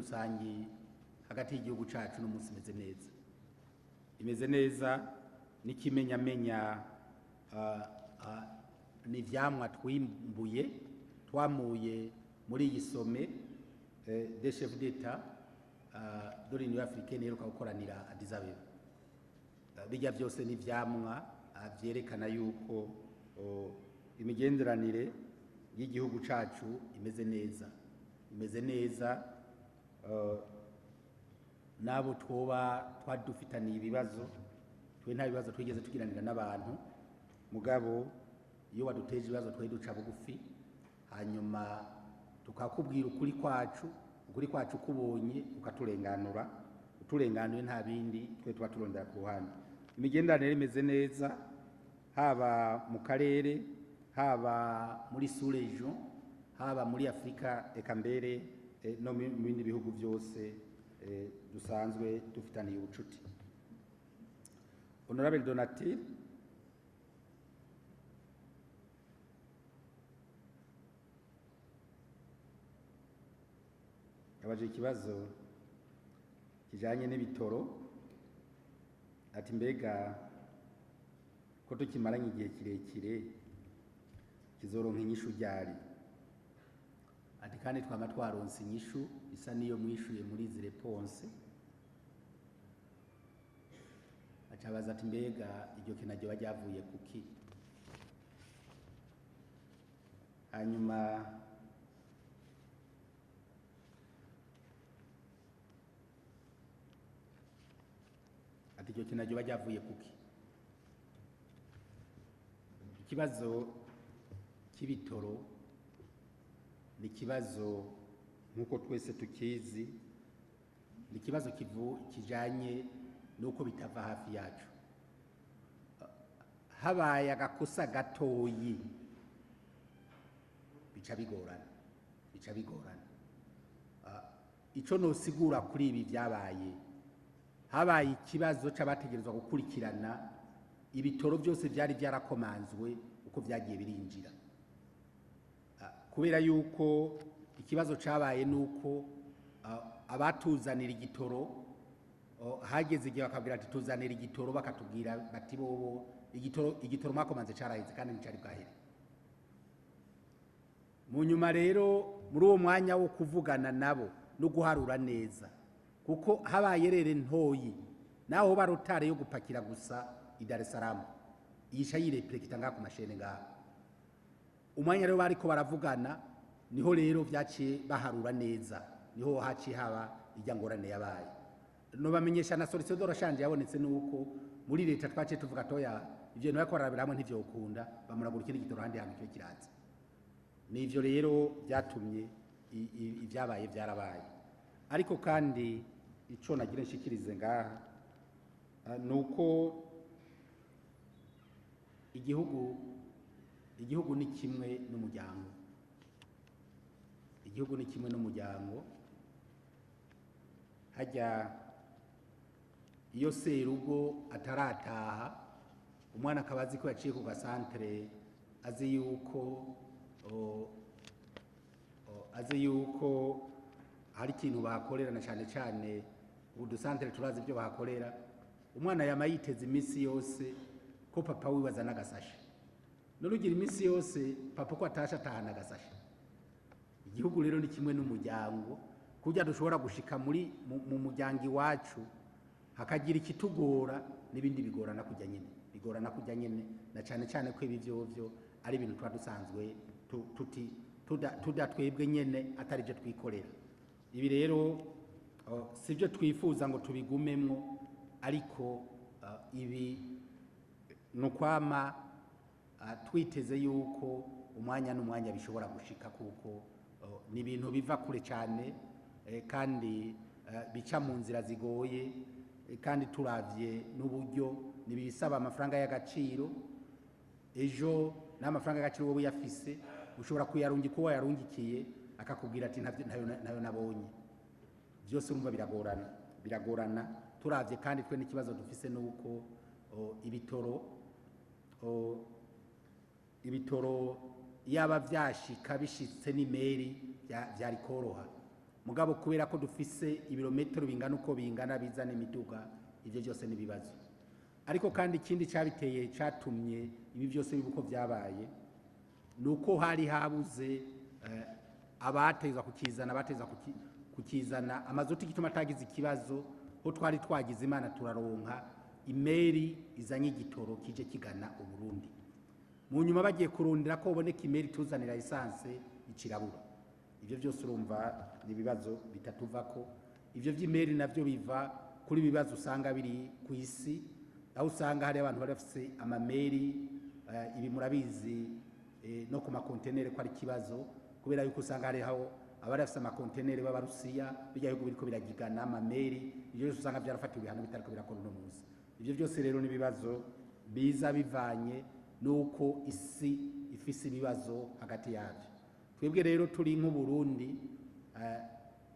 rusangi hagati y'igihugu cacu n'umunsi imeze neza, imeze neza n'ikimenyamenya ni ivyamwa twimbuye, twamuye muri iyi sommet des chefs d'État de l'Union africaine iheruka gukoranira Addis Abeba. Bijya byose ni ivyamwa vyerekana yuko imigenderanire y'igihugu cacu imeze neza, imeze neza. Nabo twoba twari dufitaniye ibibazo, twe nta bibazo twigeze tugiranira n'abantu, mugabo iyo waduteje ibibazo twari duca bugufi, hanyuma tukakubwira ukuri kwacu, ukuri kwacu kubonye ukaturenganura, uturenganuye nta bindi twe tuba turondera ku ruhande. Imigenderanire imeze neza haba mu karere, haba muri sous-région, haba muri Afrika, eka mbere no mu bindi bihugu byose dusanzwe dufitaniye ubucuti. Honorable Donatille, yabaje ikibazo kijanye n'ibitoro, ati mbega ko tukimaranye igihe kirekire kizoronka inyishu ryari? Ati kandi twama twaronse inyishu isa niyo mwishuye muri izi réponse. Acabaza ati mbega iryo kena ryoba ryavuye kuki? Hanyuma ati iryo kena ryoba ryavuye kuki? Ikibazo cy'ibitoro ni ikibazo nk'uko twese tukizi, ni ikibazo kijanye n'uko bitava hafi yacu. Habaye agakosa gatoyi bica bigorana, bica bigorana. Ico nosigura kuri ibi vyabaye, habaye ikibazo c'abategerezwa gukurikirana ibitoro byose vyari vyarakomanzwe uko vyagiye birinjira. Kubera yuko ikibazo cabaye nuko abatuzanira igitoro, hageze igihe bakabwira ati tuzanira igitoro, bakatubwira bati bobo igitoro mwakomanze caraheze kandi nticari bwahere. Mu nyuma rero muri uwo mwanya wo kuvugana nabo no guharura neza, kuko habaye rere ntoyi naho barotare yo gupakira gusa i Dar es Salaam yisha yireplekita ngaha ku mashene ngaha. Umwanya rero bariko baravugana niho rero vyaciye baharura neza, niho haciye haba ijya ngorane yabaye. Nobamenyesha na solution de rechange yabonetse nuko muri leta twaciye tuvuga toya ivyo bintu bariko bararabira hamwe ntivyokunda, bamuragura ikindi gitoro handi hantu kibe kiraza. Nivyo rero vyatumye ivyabaye vyarabaye. Ariko kandi ico nagira nshikirize ngaha nuko igihugu ni kimwe n'umuryango. Igihugu ni kimwe n'umuryango. Hajya iyo serugo atarataha, umwana akaba azi ko yaciye ku gasantere, azi yuko hari ikintu bahakorera, na cyane cyane udusantere turazi ibyo bahakorera. Umwana yama yiteze iminsi yose ko papa wiwe azana agasashe. None ugira iminsi yose papa ko atashe atahana agasashe. Igihugu rero ni kimwe n'umuryango, kurya dushobora gushika muri mu muryango iwacu hakagira ikitugora n'ibindi bigorana kujya nyene, bigorana kujya nyene, na cyane cyane ko ibi vyovyo ari ibintu tuba dusanzwe tuti tuda twebwe nyene atari byo twikorera. Ibi rero sibyo twifuza ngo tubigumemwo, ariko ibi nukwama twiteze yuko umwanya n'umwanya bishobora gushika, kuko ni ibintu biva kure cyane, kandi bica mu nzira zigoye, kandi turavye n'uburyo nibisaba amafaranga y'agaciro. Ejo n'amafaranga y'agaciro wowe uyafise ushobora kuyarungika uwo yarungikiye akakubwira ati ntayo nabonye. Byose urumva biragorana, biragorana. Turavye kandi twe n'ikibazo dufise nuko ibitoro yaba vyashika bishitse n'imeri vyari koroha. Mugabo kubera ko dufise ibirometero bingana uko bingana bizana imiduga, ivyo byose n'ibibazo. Ariko kandi ikindi cyabiteye, cyatumye ibi byose biba uko byabaye, ni uko hari habuze abateza kukizana, abateza kukizana amazuti. Igituma atagize ikibazo, ho twari twagize Imana turaronka imeri izanye igitoro kije kigana Uburundi. Mu nyuma bagiye kurondera ko uboneka imeri tuzanira essence, ikirabura. Ibyo byose urumva ni ibibazo bitatuvako. Ibyo by'imeri navyo biva kuri ibibazo usanga biri ku isi, aho usanga hari abantu bari bafise amameri. Ibi murabizi, no ku makontenere ko ari ikibazo, kubera yuko usanga hariho abari bafise amakontenere b'Abarusiya, bijya bihugu biriko biragigana amameri. Ibyo byose usanga byarafatiwe ibihano, bitariko birakora uno munsi. Ibyo byose rero ni ibibazo biza bivanye n'uko isi ifise ibibazo hagati yabyo. Twebwe rero turi nk'Uburundi,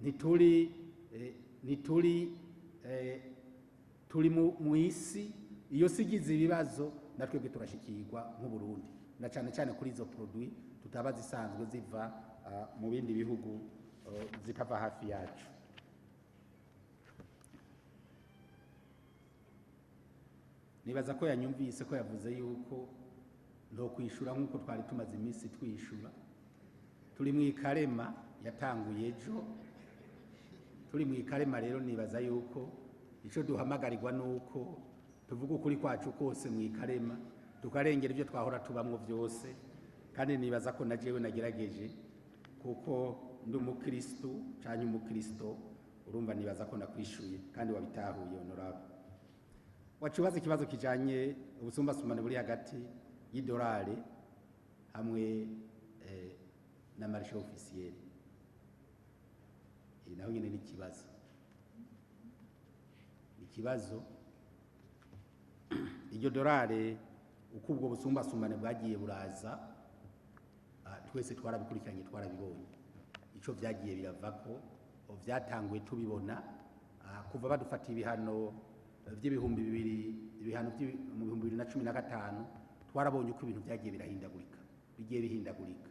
ntituri turi mu isi. Iyo si igize ibibazo, na twebwe turashikirwa nk'Uburundi, na cyane cyane kuri izo produit tutaba zisanzwe ziva mu bindi bihugu, zikava hafi yacu. Nibaza ko yanyumvise ko yavuze yuko nto kwishura nk'uko twari tumaze iminsi twishura. Turi mu ikarema yatanguye ejo, turi mu ikarema. Rero nibaza yuko icyo duhamagarirwa nuko tuvuga ukuri kwacu kose mu ikarema, tukarengera ibyo twahora tubamwo byose. Kandi nibaza ko na jewe nagerageje, kuko ndi umukristu canke umukristo. Urumva, nibaza ko nakwishuye kandi wabitahuye. Honorable, wacubaza ikibazo kijanye ubusumbasumbane buri hagati y'idolari hamwe na marché officiel. Naho nyine ni ikibazo, ikibazo iryo dorari. Uko ubwo busumbasumbane bwagiye buraza, twese twarabikurikiranye, twarabibonye ico vyagiye biravako. Vyatanguye tubibona kuva badufatiye ibihano vy'ibihumbi bibiri, ibihano mu 2015. Twarabonye uko ibintu vyagiye birahindagurika, bigiye bihindagurika.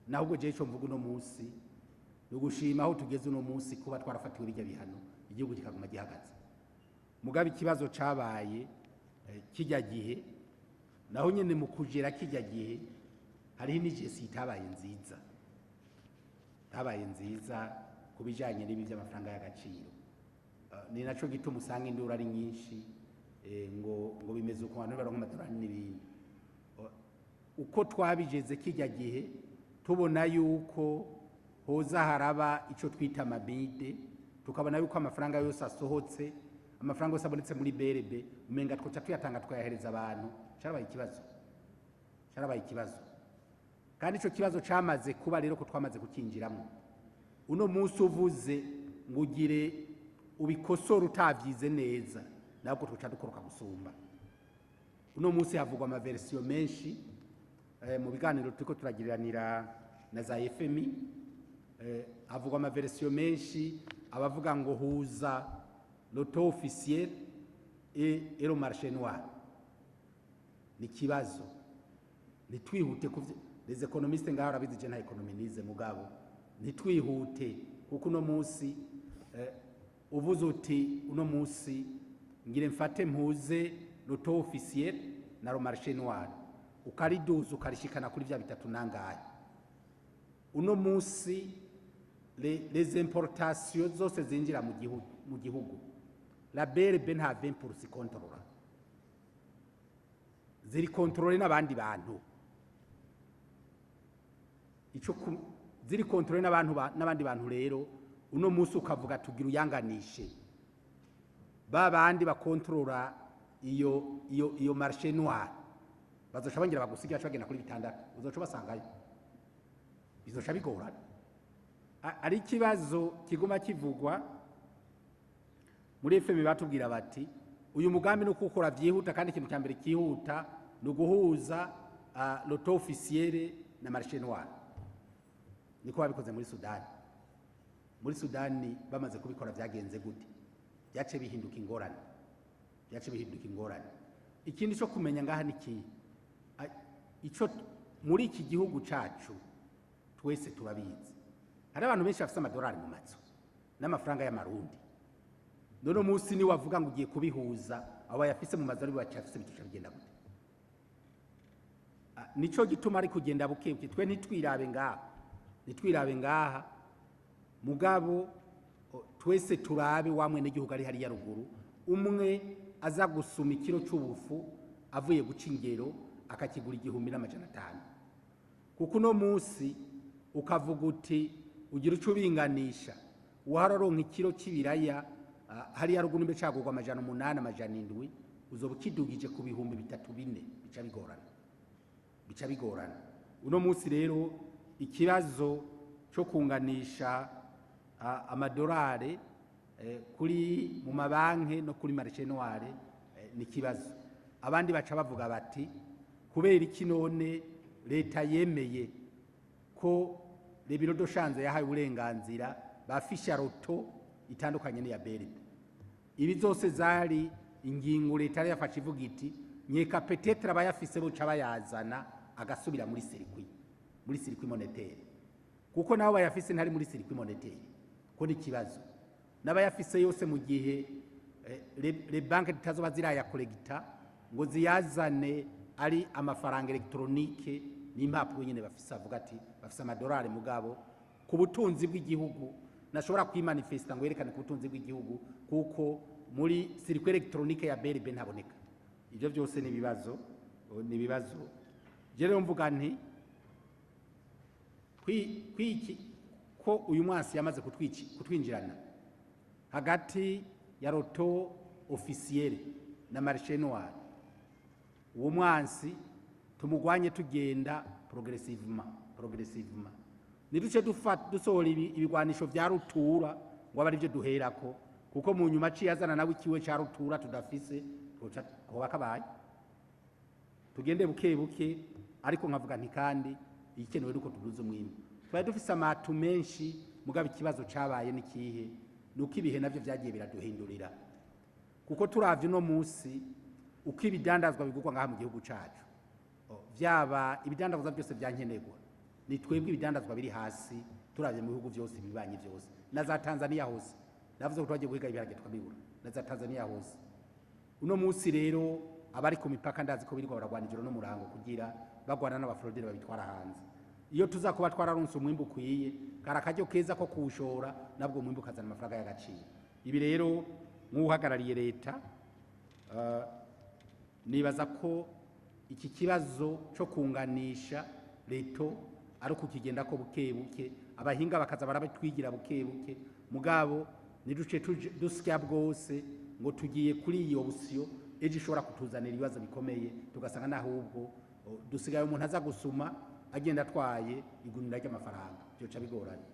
Naho ubwo jewe ico mvuga uno munsi ni ugushima aho tugeze uno munsi, kuba twarafatiwe bijya bihano, igihugu kikaguma gihagaze. Mugabe ikibazo cabaye kijya gihe, naho nyene mu kujera kijya gihe, hariho n'ijesi itabaye nziza, itabaye nziza ku bijanye n'ibi by'amafaranga y'agaciro. Ni naco gituma usanga induru ari nyinshi, ngo bimeze uko, abantu baronka amadolari n'ibindi. Uko twabigeze kijya gihe, tubona yuko hoza haraba ico twita amabide, tukabona yuko amafaranga yose asohotse, amafaranga yose abonetse muri BRB, umenga twoca tuyatanga tukayahereza abantu. Carabaye ikibazo, carabaye ikibazo. Kandi ico kibazo camaze kuba rero ko twamaze kukinjiramo, uno munsi uvuze ngo ugire ubikosora utavyize neza, nabwo tuca dukoroka gusumba. Uno munsi havugwa ama versions menshi mu biganiro turiko turagiriranira na za FMI. Havugwa ama versions menshi, abavuga ngo huza le taux officiel et le marché noir. Ni ikibazo, ntitwihute kuvyo. Les économistes ngaho arabizi, je nta économie nize, mugabo ntitwihute, kuko uno munsi uvuze uti uno munsi ngire mfate mpuze le taux officiel na le marché noir, ukariduza ukarishikana kuri vya bitatu nangahe, uno munsi les importations zose zinjira mu gihugu, la BRB nta 20% contrôle, ziri contrôlées n'abandi bantu. Ico ziri contrôlées n'abantu n'abandi bantu. Rero uno munsi ukavuga tugira uyanganishe ba bandi bakontorora iyo marché noir, bazoca bongera bagusigira, baca bagenda kuri 6, uzoca basangayo, bizoca bigorana. Ari ikibazo kiguma kivugwa muri FMI. Batubwira bati uyu mugambi ni ukukora byihuta, kandi ikintu cya mbere cyihuta ni uguhuza le taux officiel na marché noir. Niko babikoze muri Sudani. Muri Sudani bamaze kubikora byagenze gute? Byace bihinduka ingorane, byace bihinduka ingorane. Ikindi cyo kumenya ngaha ni kihe? Ico muri iki gihugu cacu twese turabizi. Hari abantu benshi bafise amadolari mu mazu n'amafaranga y'amarundi. None umunsi ni wavuga ngo ugiye kubihuza, abo bayafise mu mazu ari bo bacafise, bica bigenda gute? Nico gituma ari kugenda buke buke. Twe ntitwirabe ngaha, ntitwirabe ngaha, mugabo twese turabe wa mwene gihugu ari hariya ruguru, umwe aza gusuma ikiro c'ubufu avuye guca ingero akakigura 1500, kuko uno munsi ukavuga uti ugira uco ubinganisha, uwahora aronka ikiro c'ibiraya hariya ruguru mbe cagurwa 800, 700, uzoba ukidugije ku 3000, 4000, bica bigorana, bica bigorana. Uno munsi rero ikibazo cyo kunganisha amadolari kuri mu mabanki no kuri marché noir ni kibazo. Abandi baca bavuga bati: kubera iki none leta yemeye ko les bureaux de change yahaye uburenganzira bafisha le taux itandukanye n'iya BRB? Ibi zose zari ingingo leta yari yafashe ivuga iti nkeka peut-être abayafise boca bayazana agasubira muri circuit monétaire, kuko nabo bayafise ntari muri circuit monétaire, ko ni ikibazo n'abayafise yose mu gihe les banques zitazoba zirayakoregita ngo ziyazane ari amafaranga électronique n'impapuro nyene bafise. Avuga ati bafise amadolari, mugabo ku butunzi bw'igihugu nashobora kwimanifesta ngo yerekane ku butunzi bw'igihugu, kuko muri circuit électronique ya BRB ntaboneka. Ibyo byose ni ibibazo, ni ibibazo. Je rero mvuga nti kwiki ko uyu mwasi yamaze kutwinjirana hagati ya le taux officiel na marché noir, uwo mwansi tumugwanye tugenda progressivement, progressivement. Niduce dusohora ibigwanisho vya rutura ngo abe arivyo duherako, kuko mu nyuma aciye azana nawe ikiwe ca rutura tudafise, twoca koba kabaye. Tugende buke buke, ariko nkavuga nti kandi igikenewe nuko tuduza umwimbu. Twari dufise amatu menshi, mugabo ikibazo cabaye n'ikihe? Nuko ibihe navyo vyagiye biraduhindurira, kuko turavye uno munsi uko ibidandazwa bigurwa ngaha mu gihugu cacu, vyaba ibidandazwa byose vyankenerwa, ni twebwe ibidandazwa biri hasi turavye mu bihugu vyose bibanyi vyose, na za Tanzania hose. Navuze ko twagiye guhiga ibiharage tukabibura, na za Tanzania hose. Uno munsi rero abari ku mipaka ndazi ko birirwa baragwana ijoro n'umurango kugira bagwana n'aba fraudeurs babitwara hanze. Iyo tuza kuba twararonse umwimbu ukwiye, kari akaryo keza ko kuwushora, nabwo umwimbu ukazana amafaranga y'agaciro. Ibi rero nk'uhagarariye leta, nibaza ko iki kibazo cyo kunganisha le taux ari ukukigenda ko buke buke, abahinga bakaza barabitwigira buke buke, mugabo niduce dusya bwose ngo tugiye kuri iyo option, ejo ishobora kutuzanira ibibazo bikomeye, tugasanga n'ahubwo dusigaye umuntu aza gusuma agenda atwaye igunira ry'amafaranga, byoca bigoranye.